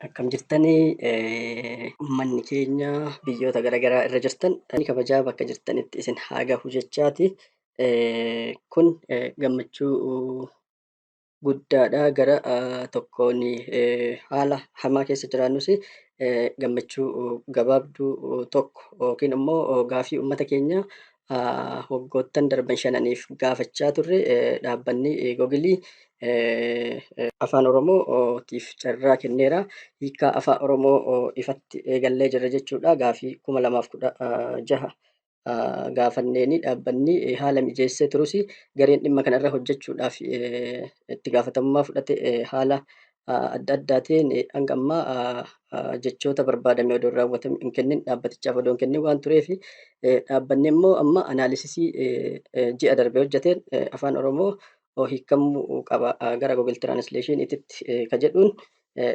Akkam jirtanii uummanni keenya biyyoota garaagaraa irra jirtan kabajaa bakka jirtanitti isin haa gahu jechaati. Kun gammachuu guddaadha. Gara tokkoon haala hamaa keessa jiraannus gammachuu gabaabduu tokko yookiin immoo gaafii uummata keenyaa waggoottan darban shananiif gaafachaa turre dhaabbanni Googilii Afaan Oromootiif carraa kenneera. Hiikkaa Afaan Oromoo ifatti eegallee jirra jechuudha. Gaafii 2016 gaafanneeni dhaabbanni haala mijeessee turus gareen dhimma kanarra hojjechuudhaaf itti gaafatamummaa fudhate haala adda addaatiin hanga ammaa jechoota barbaadame odoo raawwatame hin kennin, dhaabbatichaaf odoo hin kennin waan tureef, dhaabbanni immoo amma analysis ji'a darbe hojjeteen Afaan Oromoo hiikamuu qaba gara Google Translationitti ka jedhuun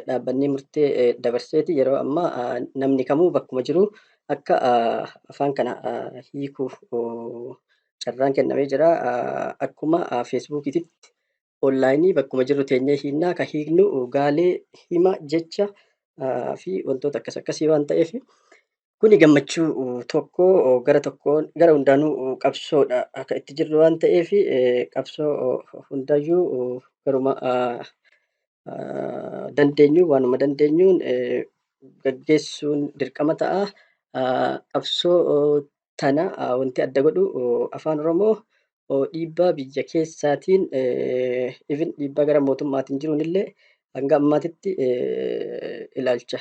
dhaabbanni murtee dabarseeti yeroo ammaa namni kamuu bakkuma jiru akka afaan kana hiikuuf carraan kennamee jira. Akkuma Feesbuukiitti online bakkuma jirru teenyee hiinnaa. Ka hiiknu gaalee, hima, jecha fi wantoota akkas akkasii waan ta'eef, kuni gammachuu tokko. Gara tokkoon gara hundaanuu qabsoodha akka itti jirru waan ta'eef, qabsoo hundayyuu garuma dandeenyu, waanuma dandeenyuun gaggeessuun dirqama ta'a. Qabsoo tana wanti adda godhu Afaan Oromoo dhiibbaa biyya keessaatiin, even dhiibbaa gara mootummaatiin jiruun illee hanga ammaatitti ilaalcha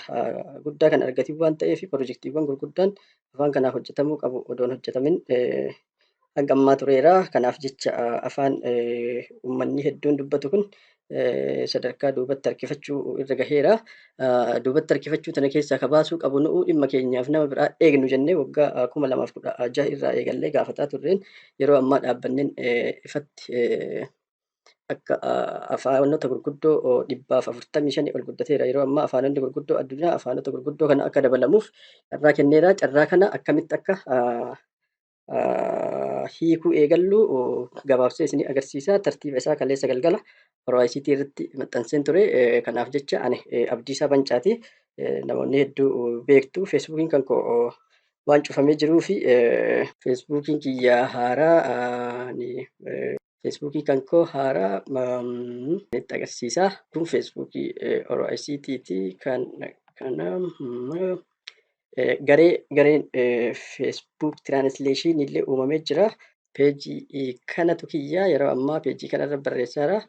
guddaa kan argatin waan ta'eef, pirojektiiwwan gurguddaan afaan kanaaf hojjetamuu qabu odoon hojjetamin hanga ammaa tureera. Kanaaf jecha afaan uummanni hedduun dubbatu kun sadarkaa duubatti harkifachuu irra gaheera. Duubatti harkifachuu tana keessaa ka baasuu qabu nu'u, dhimma keenyaaf nama biraa eegnu jennee waggaa 2016 irraa eegallee gaafataa turreen yeroo ammaa dhaabbanneen ifatti akka afaanota gurguddoo 145 ol guddateera. Yeroo ammaa afaanonni gurguddoo addunyaa afaanota gurguddoo kana akka dabalamuuf carraa kenneera. Carraa kana akkamitti akka hiikuu eegallu gabaabsee isinii agarsiisa. Tartiiba isaa kaleessa galgala Oro ICT irratti maxxanseen ture. Kanaaf jecha ani Abdiisaa Bancaati. Namoonni hedduu beektu. Feesbuukiin kan koo waan cufamee jiruu fi Feesbuukiin kiyya haaraa, Feesbuukii kan koo haaraa itti agarsiisa. Kun Feesbuukii Oro ICT ti. Kan kana gareen Facebook Translation illee uumamee jira. Peejii kanatu kiyya, yeroo ammaa peejii kanarra barreessaara.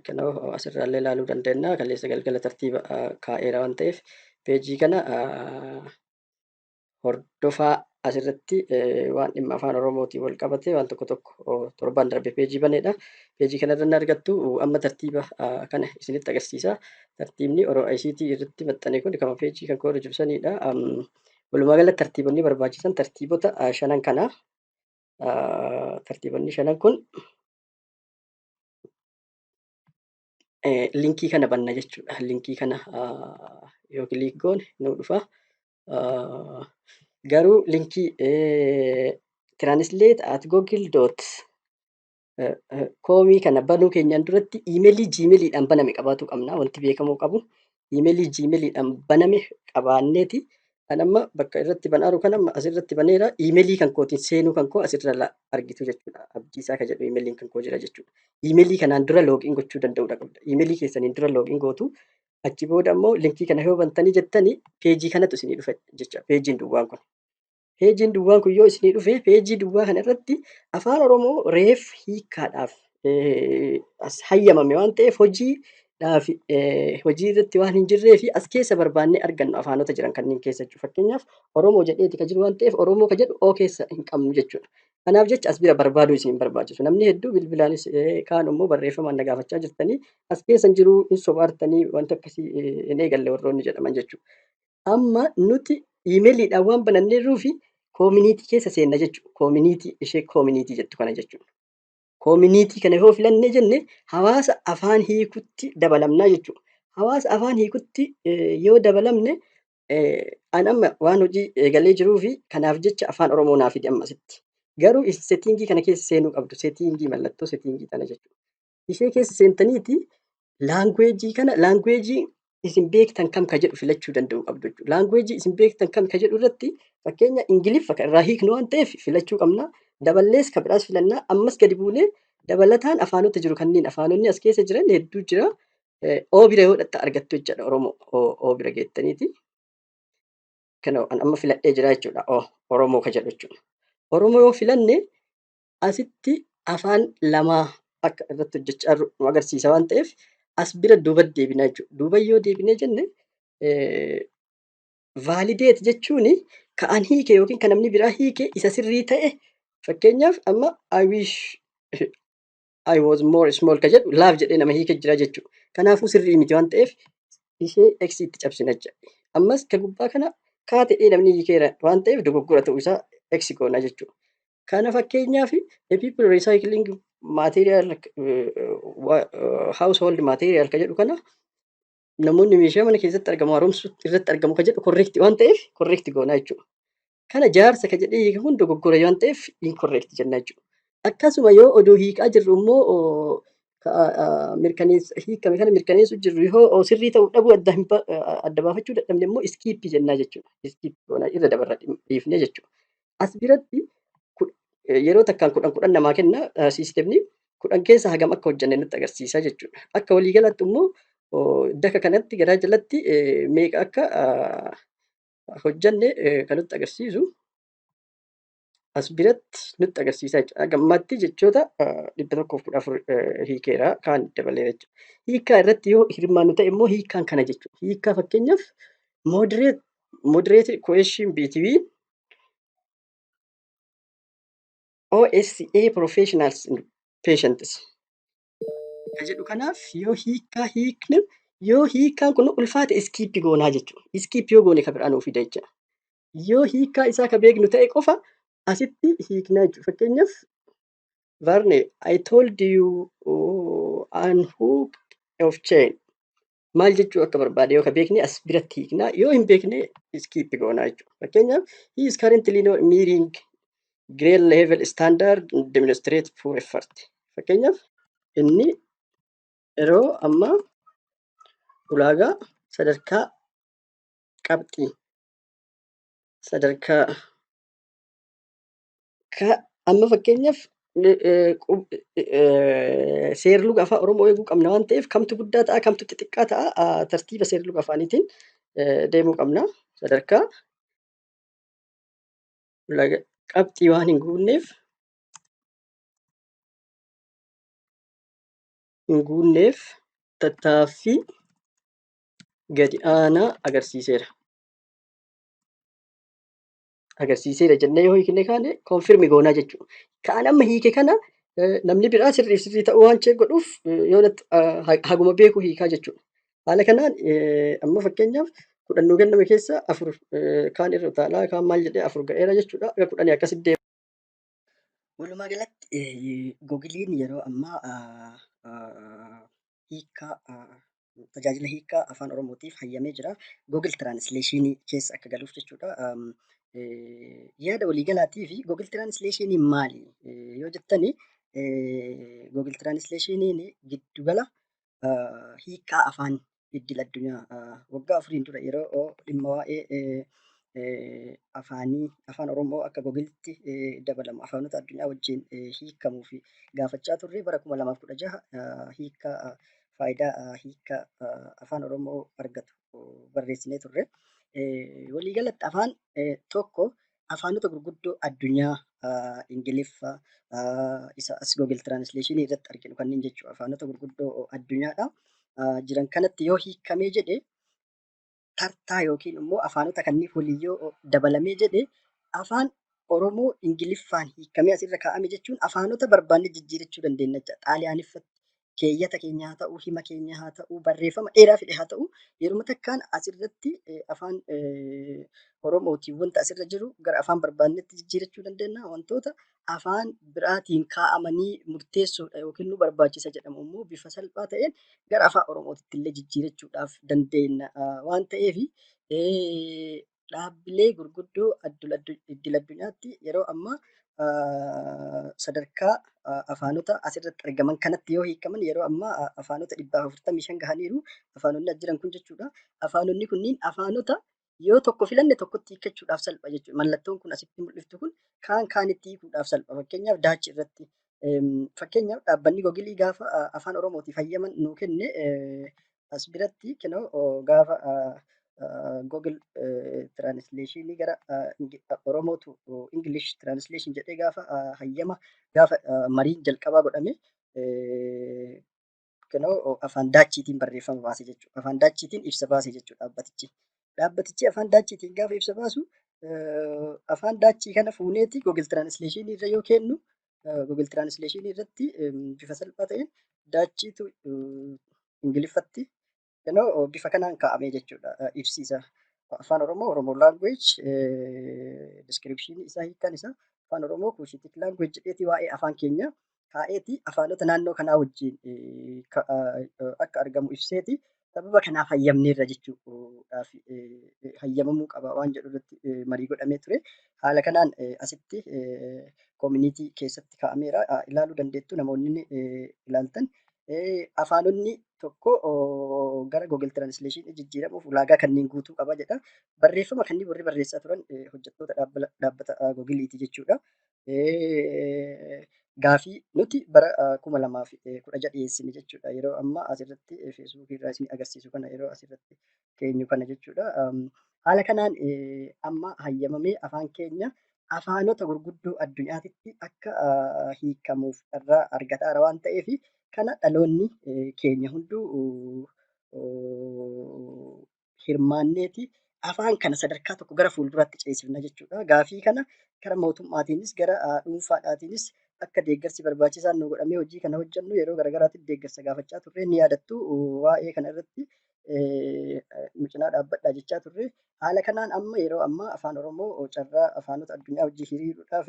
Kanoo asirraallee ilaaluu dandeenya. Kaleessa galgala tartiiba kaa'eera waan ta'eef peejii kana hordofaa. Asirratti waan dhimma Afaan Oromootiin wal qabate waan tokko tokko torban darbe peejii baneedha. Peejii kanarra ni argattu. Amma tartiiba kana isinitti agarsiisa. Tartiibni Oro ICT irratti maxxane kun kama peejii kan koorra jiru sanidha. Walumaa galatti tartiibonni barbaachisan tartiibota shanan kana. Tartiibonni shanan kun linkii kana banna jechuudha. Linkii kana yoo click goone nu dhufa. Garuu linkii translate@google.com kana banuu keenyaan duratti iimeelii Gmailiidhaan baname qabaatuu qabna. Wanti beekamuu qabu iimeelii Gmailiidhaan baname qabaanneeti. Kan amma bakka irratti banaaru kana asirratti baneera. Iimeelii kan kootiin seenuu kan koo asirra argitu jechuudha. Abdiisaa kan jedhu iimeeliin kan koo jira jechuudha. Iimeelii kanaan dura login gochuu danda'uudha qabda. Iimeelii keessaniin dura login gootu. Achi booda immoo linkii kana yoo bantanii jettanii peejii kanatu isinii dhufa jecha, peejiin duwwaan kun. Peejiin duwwaan kun yoo isinii dhufe, peejii duwwaa kana irratti Afaan Oromoo reef hiikkaadhaaf as hayyamame waan ta'eef, hojiidhaaf hojii irratti waan hin jirree fi as keessa barbaannee argannu afaanota jiran kanneen keessa jechuudha. Fakkeenyaaf Oromoo jedheeti ka jiru waan ta'eef, Oromoo ka jedhu O keessa hin qabnu jechuudha. Kanaaf jecha as bira barbaaduu isin hin barbaachisu. Namni hedduu bilbilaanis kaan immoo barreeffamaan na gaafachaa jirtanii, as keessa hin jiru, hin sobaartanii, wanta akkasii hin eegalle warroonni jedhaman jechuudha. Amma nuti iimeeliidhaan waan bananneerruu fi community keessa seenna jechuudha. Community, ishee community jettu kana jechuudha. Community kana yoo filannee jenne hawaasa afaan hiikutti dabalamnaa jechuudha. Hawaasa afaan hiikutti yoo dabalamne, an amma waan hojii eegalee jiruu fi kanaaf jecha Afaan Oromoo naa fidi amma asitti. Garuu setting kana keessa seenuu qabdu. Setting, mallattoo setting tana jechuudha. Ishee keessa seentaniiti language kana, language isin beektan kam ka jedhu filachuu danda'uu qabdu jechuudha. Language isin beektan kam ka jedhu irratti, fakkeenya Ingiliffa kan irraa hiiknu waan ta'eef filachuu qabna. Daballees kan biraas filannaa, ammas gadi buunee dabalataan afaanota jiru kanneen, afaanonni as keessa jiran hedduu jira. O bira yoo dhatta argattu jechaadha Oromoo O bira geettaniiti. Kana an amma filadhee jira jechuudha. O Oromoo ka jedhu jechuudha. Oromoo yoo filanne asitti afaan lamaa akka irratti hojjechaa jirru nu agarsiisa waan ta'eef as bira duuba deebinaa jechuudha. Duuba yoo deebinee jenne, validate jechuun ka an hiike yookiin kan namni biraa hiike isa sirrii ta'e, fakkeenyaaf amma "I wish I was more small" ka jedhu love jedhee nama hiike jira jechuudha. Kanaafuu sirrii miti waan ta'eef ishee X itti cabsina jechuudha. Ammas ka gubbaa kana kaa ta'ee namni hiikeera waan ta'eef dogoggora ta'uu isaa X goona jechuudha. Kana fakkeenyaaf "a people recycling material, household material" ka jedhu kana, namoonni meeshaa mana keessatti argamu haaromsuu irratti argamu ka jedhu correct waan ta'eef correct goona jechuudha. Kana jaarsa ka jedhee hiike kun dogoggora waan ta'eef incorrect jenna jechuudha. Akkasuma yoo oduu hiikaa jirru immoo mirkaneessa hiikame kana mirkaneessuu jirru yoo sirrii ta'uu dhabuu adda baafachuu dadhabne immoo skip jennaa jechuudha. Skip goona, irra dabarra dhiifnee jechuudha. As biratti yeroo takkaan 10 10 namaa kenna siistemni, 10 keessa hagam akka hojjenne nutti agarsiisa jechuudha. Akka waliigalaatti immoo daka kanatti garaa jalatti meeqa akka hojjenne kan nutti agarsiisu as biratti nutti agarsiisa jechuudha. Hanga ammaatti jechoota 114 hiikeera, kaan dabaleera jechuudha. Hiikkaa irratti yoo hirmaannu ta'e immoo hiikkaan kana jechuudha. Hiikkaa fakkeenyaaf moderate question between OSA professionals and patients ka jedhu kanaaf yoo hiikkaa hiikne, yoo hiikkaan kun ulfaate skip goonaa jechuudha. Skip yoo goone ka biraa nuu fida jechuudha. Yoo hiikkaa isaa ka beeknu ta'e qofa asitti hiiknaa jechuudha. Fakkeenyaaf Varne, "I told you unhook of chain" maal jechuu akka barbaade yoo ka beekne as biratti hiiknaa, yoo hin beekne skip goonaa jechuudha. Fakkeenyaaf "he is currently not meeting grade level standard, demonstrate poor effort". Fakkeenyaaf inni yeroo ammaa ulaagaa sadarkaa qabxii sadarkaa ka amma fakkeenyaaf seerluga afaan Oromoo eeguu qabna waan ta'eef kamtu guddaa ta'a, kamtu xixiqqaa ta'a, tartiiba seerluga afaaniitiin deemuu qabna. Sadarkaa qabxii waan hin guunneef tattaaffii gadi aanaa agarsiiseera. Agarsiiseera jennee yoo hiikne kaane confirm goonaa jechuudha. Kaan amma hiike kana namni biraa sirriif sirrii ta'uu waan check godhuuf yoo haguma beeku hiikaa jechuudha. Haala kanaan amma fakkeenyaaf 10 nuu kenname keessa afur kaan irra utaalaa, kaan maal jedhee afur ga'eera jechuudha. Aga 10 akkasitti deema. Walumaa galatti Googiliin yeroo ammaa hiikkaa, tajaajila hiikkaa afaan Oromootiif hayyamee jira. Google Translation keessa akka galuuf jechuudha. Yaada waliigalaatii fi Google Translation maali yoo jettani, Google Translation giddugala hiikkaa afaan idil addunyaa waggaa 4n dura yeroo dhimma waa'ee afaanii afaan Oromoo akka Googilitti dabalamu afaanota addunyaa wajjin hiikamuu fi gaafachaa turre, bara 2016 hiikkaa faayidaa hiikkaa afaan Oromoo argatu barreessinee turre. Waliigalatti afaan tokko afaanota gurguddoo addunyaa, Ingiliffa isa as Google Translation irratti arginu kanneen jechuudha. Afaanota gurguddoo addunyaadha jiran kanatti yoo hiikamee jedhe, tartaa yookiin immoo afaanota kanneen waliin yoo dabalamee jedhe, afaan Oromoo Ingiliffaan hiikamee asirra kaa'ame jechuun afaanota barbaanne jijjiirachuu dandeenya jechuudha. Xaaliyaaniffatti keeyyata keenya haa ta'u, hima keenya haa ta'u, barreeffama dheeraa fedhe haa ta'u, yeruma takkaan asirratti afaan Oromootiin wanta asirra jiru gara afaan barbaannetti jijjiirachuu dandeenya. Wantoota afaan biraatiin kaa'amanii murteessoodha yookiin nu barbaachisa jedhamu immoo bifa salphaa ta'een gara afaan Oromootitti illee jijjiirachuudhaaf dandeenya waan ta'eef, dhaabbilee gurguddoo idil addunyaatti yeroo ammaa sadarkaa afaanota asirratti argaman kanatti yoo hiikaman, yeroo ammaa afaanota 145 gahaniiru. Afaanonni as jiran kun jechuudha. Afaanonni kunniin afaanota yoo tokko filanne tokkotti hiikkachuudhaaf salpha jechuudha. Mallattoon kun asitti mul'iftu kun kaan kaanitti hiikuudhaaf salpha. Fakkeenyaaf Dutch irratti, fakkeenyaaf dhaabbanni Googilii gaafa afaan Oromootiif hayyaman nuu kenne, as biratti kinoo gaafa Google Translation gara Oromoo to English translation jedhee gaafa hayyama gaafa mariin jalqabaa godhame, kinoo afaan Dutchiitiin barreeffama baase jechuudha. Afaan Dutchiitiin ibsa baase jechuudha dhaabbatichi. Dhaabbatichi afaan Dutchiitiin gaafa ibsa baasu, afaan Dutchii kana fuuneeti Google Translation irra yoo kennu, Google Translation irratti bifa salphaa ta'een Dutchiitu Ingiliffatti kinoo bifa kanaan kaa'amee jechuudha ibsiisa. Afaan Oromoo, Oromoo language description isaa, hiikkaan isaa afaan Oromoo Cushitic language jedheeti waa'ee afaan keenyaa kaa'eeti, afaanota naannoo kanaa wajjin akka argamu ibseeti, sababa kanaaf hayyamneerra jechuudhaaf hayyamamuu qaba waan jedhu irratti marii godhamee ture. Haala kanaan asitti community keessatti kaa'ameera, ilaaluu dandeettu namoonni ilaaltan. Afaanonni tokko gara Google Translation jijjiiramuuf ulaagaa kanneen guutuu qaba jedha. Barreeffama kanneen warri barreessaa turan hojjettoota dhaabbata Googiliiti jechuudha. Gaafii nuti bara 2016 dhiyeessine jechuudha. Yeroo ammaa asirratti Feesbuukii irraa isin agarsiisu kana, yeroo asirratti keenyu kana jechuudha. Haala kanaan amma hayyamamee afaan keenya afaanota gurguddoo addunyaatitti akka hiikamuuf carraa argataara waan ta'eef, kana dhaloonni keenya hunduu hirmaanneeti afaan kana sadarkaa tokko gara fuulduraatti ceesifna jechuudha. Gaafii kana gara mootummaatiinis gara dhuunfaadhaatiinis akka deeggarsi barbaachisaan nu godhamee hojii kana hojjennu yeroo garaagaraatti deeggarsa gaafachaa turre, ni yaadattu, waa'ee kana irratti nu cinaa dhaabbadhaa jechaa turre. Haala kanaan amma yeroo ammaa afaan Oromoo carraa afaanota addunyaa hojii hiriiruudhaaf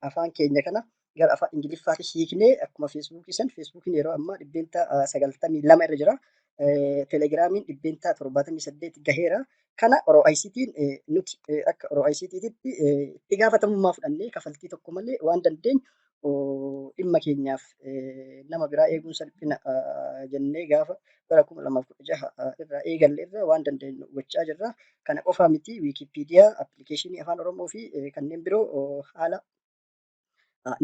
afaan keenya kana gara afaan Ingiliffaatti hiiknee, akkuma Feesbuukii san, Feesbuukiin yeroo ammaa 92% irra jira. Telegiraamiin 78% gaheera. Kana Oro ICT'n, nuti akka Oro ICT'tti itti gaafatamummaa fudhannee kafaltii tokko malee waan dandeenyu dhimma keenyaaf nama biraa eeguun salphina jennee gaafa bara 2016 irraa eegalle irraa waan dandeenyu gochaa jirra. Kana qofaa miti, Wiikipiidiyaa, appilikeeshinii afaan Oromoo fi kanneen biroo haala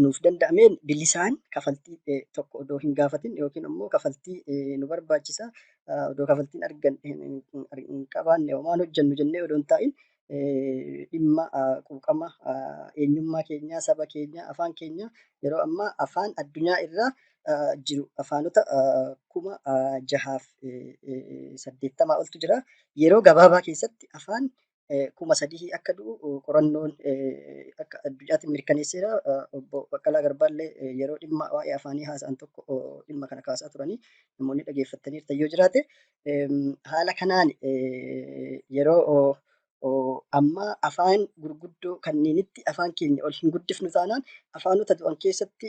nuuf danda'ameen bilisaan kafaltii tokko odoo hin gaafatin yookiin immoo kafaltii nu barbaachisa odoo kafaltiin argan hin qabaanne homaan hojjennu jennee odoo hin taa'in, dhimma quuqama eenyummaa keenyaa, saba keenyaa, afaan keenyaa, yeroo ammaa afaan addunyaa irra jiru afaanota 6080 oltu jira. Yeroo gabaabaa keessatti afaan 3000 akka du'u qorannoon akka addunyaatti mirkaneesseera. Obbo Baqqalaa Garbaallee yeroo dhimma waa'ee afaanii haasa'an tokko dhimma kana kaasaa turanii namoonni dhageeffattaniirta yoo jiraate. Haala kanaan yeroo ammaa afaan gurguddoo kanneenitti afaan keenya ol hin guddifnu taanaan afaanota du'an keessatti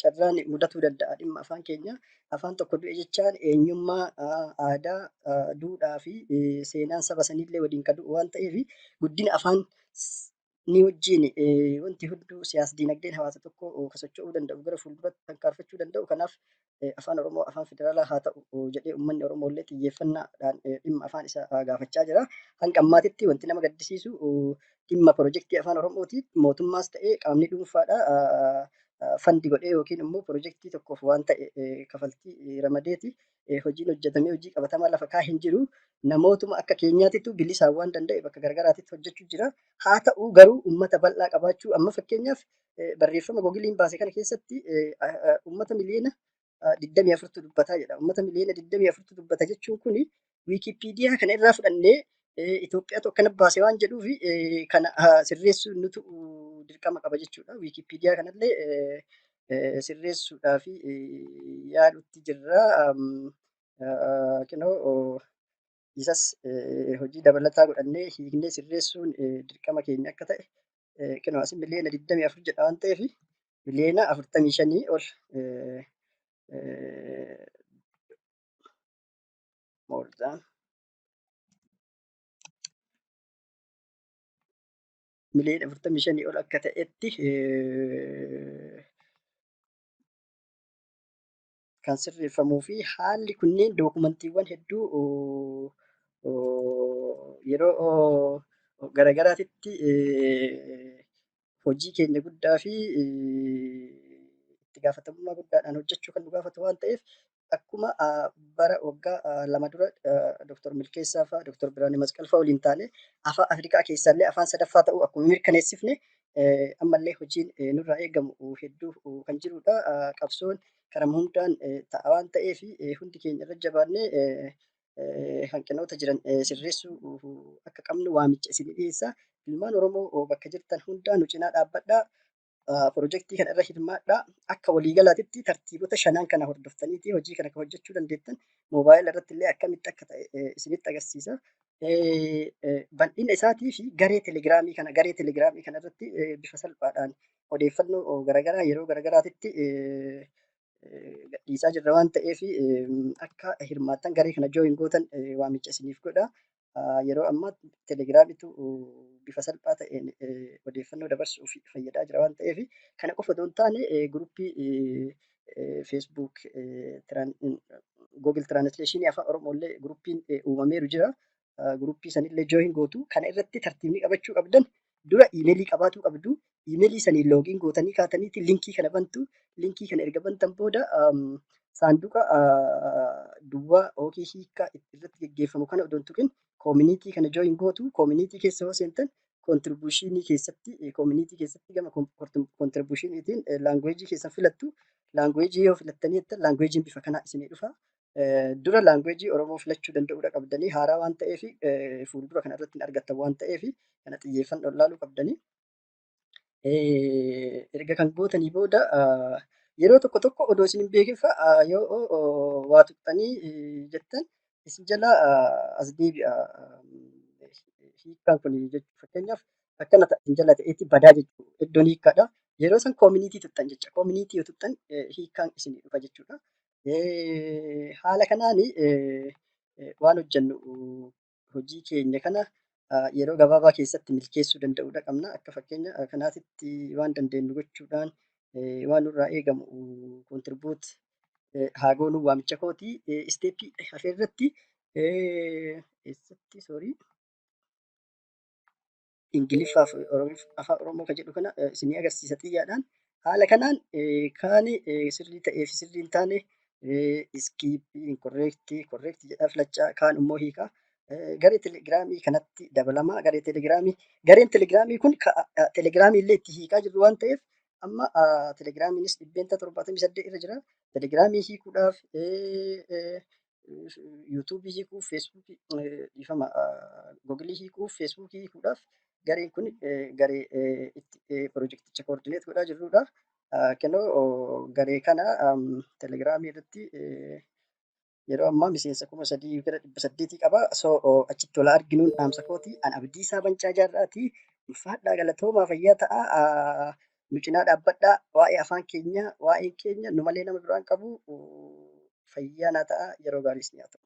carraan mudatuu danda'a dhimma afaan keenya. Afaan tokko du'e jechaan eenyummaa, aadaa, duudhaa fi seenaan saba sanillee waliin kan du'u waan ta'eef, guddina afaan ni wajjin wanti hunduu siyaas dinagdeen hawaasa tokko kan socho'uu danda'u, gara fuulduratti tarkaanfachuu danda'u. Kanaaf afaan Oromoo afaan federaalaa haa ta'u jedhee uummanni Oromoo illee xiyyeeffannaadhaan dhimma afaan isaa gaafachaa jira. Hanga ammaatitti wanti nama gaddisiisu dhimma pirojektii afaan Oromooti mootummaas ta'ee qaamni dhuunfaadha fund godhee yookiin immoo pirojektii tokkoof waan ta'e kafaltii ramadeeti hojiin hojjetamee hojii qabatamaa lafa kaa hin jiru. Namootuma akka keenyaatitu bilisaan waan danda'e bakka garagaraatitti hojjechuu jira. Haa ta'u garuu uummata bal'aa qabaachuu, amma fakkeenyaaf barreeffama Googiliin baase kana keessatti uummata miliyoona 24tu dubbataa jedha. Uummata miliyoona 24tu dubbata jechuun kuni Wiikipiidiyaa kana irraa fudhannee Itoophiyaatu akkana baase waan jedhuufi kana sirreessuu nutu dirqama qaba jechuudha. Wiikipiidiyaa kanallee sirreessuudhaaf yaalutti jirra. Kinoo isas hojii dabalataa godhannee hiiknee sirreessuun dirqama keenya akka ta'e, kinoo as miliyoona 24 jedha waan ta'eef miliyoona 45 ol, more than Miliyoona 45 ol akka ta'etti kan sirreeffamuu fi haalli kunneen dookumantiiwwan hedduu yeroo garagaraatitti hojii keenya guddaa fi itti gaafatamummaa guddaadhaan hojjechuu kan nu gaafatu waan ta'eef, akkuma bara waggaa 2 dura Dr. Milkeessaa fa'aa, Dr. Biraanee Masqal fa'aa waliin taane afaan Afrikaa keessaallee afaan sadaffaa ta'uu akkuma mirkaneessifne, ammallee hojiin nurraa eegamu hedduu kan jirudha. Qabsoon karaa hundaan ta'a waan ta'eef, hundi keenya irra jabaannee hanqinoota jiran sirreessuu akka qabnu waamicha isin dhiyeessa. Ilmaan Oromoo bakka jirtan hundaa nu cinaa dhaabbadhaa. Pirojektii kana irra hirmaadhaa. Akka waliigalaatitti tartiibota shanan kana hordoftaniiti hojii kana hojjechuu dandeettan. Moobaayila irratti illee akkamitti akka ta'e isinitti agarsiisa. Bal'ina isaatii fi garee telegiraamii kana irratti bifa salphaadhaan odeeffannoo garaagaraa yeroo garaagaraatitti gadhiisaa jirra waan ta'eef, akka hirmaattan, garee kana join gootan waamicha isiniif godha. Yeroo ammaa telegiraamitu bifa salphaa ta'een odeeffannoo dabarsuuf fayyadaa jira waan ta'eef, kana qofa otoo hin taane, guruppii Facebook Google Translation afaan Oromoo illee guruppiin uumameeru jira. Guruppii sanillee join gootu. Kana irratti tartiibni qabachuu qabdan, dura iimeelii qabaatuu qabdu. Iimeelii saniin login gootanii kaataniiti linkii kana bantu. Linkii kana erga bantan booda, saanduqa duwwaa yookiin hiikkaa irratti geggeeffamu kana odoo hin tuqin community kana join gootu. Community keessa yoo seentan, contribution keessatti, community keessatti gama contributioniitiin language keessan filattu. Language yoo filattanii jettan, languageiin bifa kanaa isinii dhufa. Dura language Oromoo filachuu danda'uudha qabdanii. Haaraa waan ta'eef, fuuldura kana irratti hin argattan waan ta'eef, kana xiyyeeffannoo ilaaluu qabdanii. Erga kan gootanii booda, yeroo tokko tokko odoo isin hin beekin fa'a yoo waa tuqxanii jettan, isin jalaa as deebi'a. Hiikkaan kun fakkeenyaaf akkana isin jala ta'eeti badaa jechuudha. Iddoon hiikkaadha. Yeroo san community tuqxan jecha. Community yoo tuqxan, hiikkaan isinii dhufa jechuudha. Haala kanaan waan hojjennu, hojii keenya kana yeroo gabaabaa keessatti milkeessuu danda'uudha qabna. Akka fakkeenya kanaatitti waan dandeenyu gochuudhaan waan nurraa eegamu contribute haa goonuu waamicha kooti. Step hafee irratti eessatti, sorry, Ingiliffaaf afaan Oromoo kan jedhu kana isinii agarsiisa xiyyaadhaan. Haala kanaan kaan sirrii ta'ee fi sirrii hin taane skip, incorrect, correct jedhaa filachaa, kaan immoo hiikaa. Garee telegiraamii kanatti dabalamaa. Gareen telegiraamii kun telegiraamii illee itti hiikaa jirru waan ta'eef, amma telegiraamiinis 78% irra jira. Telegiraamii hiikuudhaaf, yuutuubii hiikuuf, feesbuukii, dhiifama, googilii hiikuuf, feesbuukii hiikuudhaaf gareen kun garee itti pirojekticha coordinate godhaa jirrudha. Kenoo garee kana telegiraamii irratti yeroo ammaa miseensa 3,800 qaba. So achitti wal arginuun dhaamsa kooti. An Abdiisaa Bancaa Jaarraati. Ulfaadhaa, galatoomaa, fayyaa ta'a. Nu cinaa dhaabbadhaa. Waa'ee afaan keenyaa, waa'een keenya nu malee nama biraan qabu. Fayyaa naa ta'a. Yeroo gaarii isin haa ta'u.